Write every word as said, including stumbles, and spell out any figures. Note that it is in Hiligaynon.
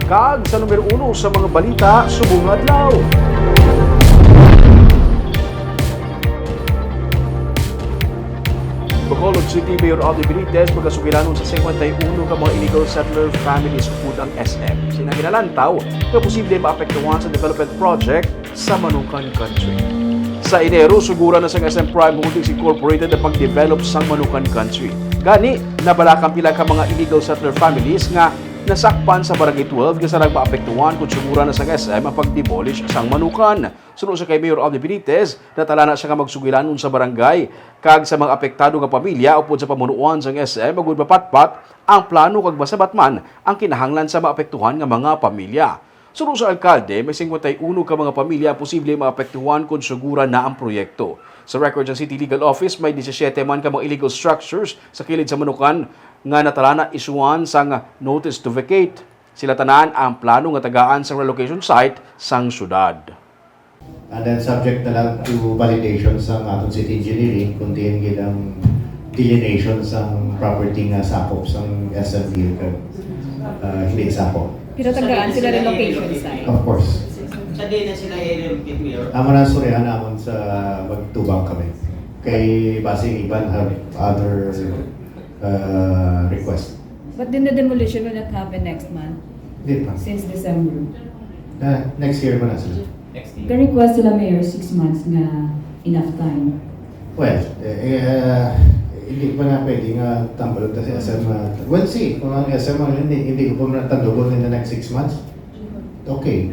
Kag sa numero uno sa mga balita subong nga adlaw, Bacolod City Mayor Aldi Benitez magasugilanon sa singkwenta y uno ka mga illegal settler families upod ang S M. Sina ginalantaw nga posible maapektuhan sa development project sa Manukan Country. Sa Enero, suguran na sang S M Prime Holdings Incorporated ang pag-develop sang Manukan Country. Gani, nabalaka ang pila ka mga illegal settler families nga nasakpan sa Barangay twelve nga sarang maapektuhan kon suguran na sang S M ang pag-demolish sang Manukan. Suno sa kay Mayor Aldi Benitez, natala na siya nga magsugilanon sa barangay kag sa mga apektado nga pamilya upod sa pamunuan sang S M agud mapatpat ang plano kag masabat man ang kinahanglan sa maapektuhan nga mga pamilya. Suno sa alkalde, may singkwenta y uno ka mga pamilya ang posible maapektuhan kon suguran na ang proyekto. Sa record sa City Legal Office, may disisiete man ka mga illegal structures sa kilid sa Manukan nga natala na isyuhan sang notice to vacate. Sila tanan ang plano nga tagaan sang relocation site sang syudad. And then subject na lang to validation sa aton city engineering kung diin gid ang delineation sang property nga sakop sang S M D kag, ah, hindi sakop. Pero tagaan sila relocation site. Of course. Sa di na sila i-relocate, Mayor? Ang manasurihan namon sa magtubang kami. Kay basi iban have other, uh, request. But then the demolition will not happen next month, Di pa. Since December. Na, next year pa na sila. Next year. Ga-request sila, Mayor, six months nga enough time. Well, eh, eh, hindi pa na pwede nga tambal ta sa S M, ah, we'll see kung ang S M ang hindi, hindi ko pa na tandugon in the next six months. Okay.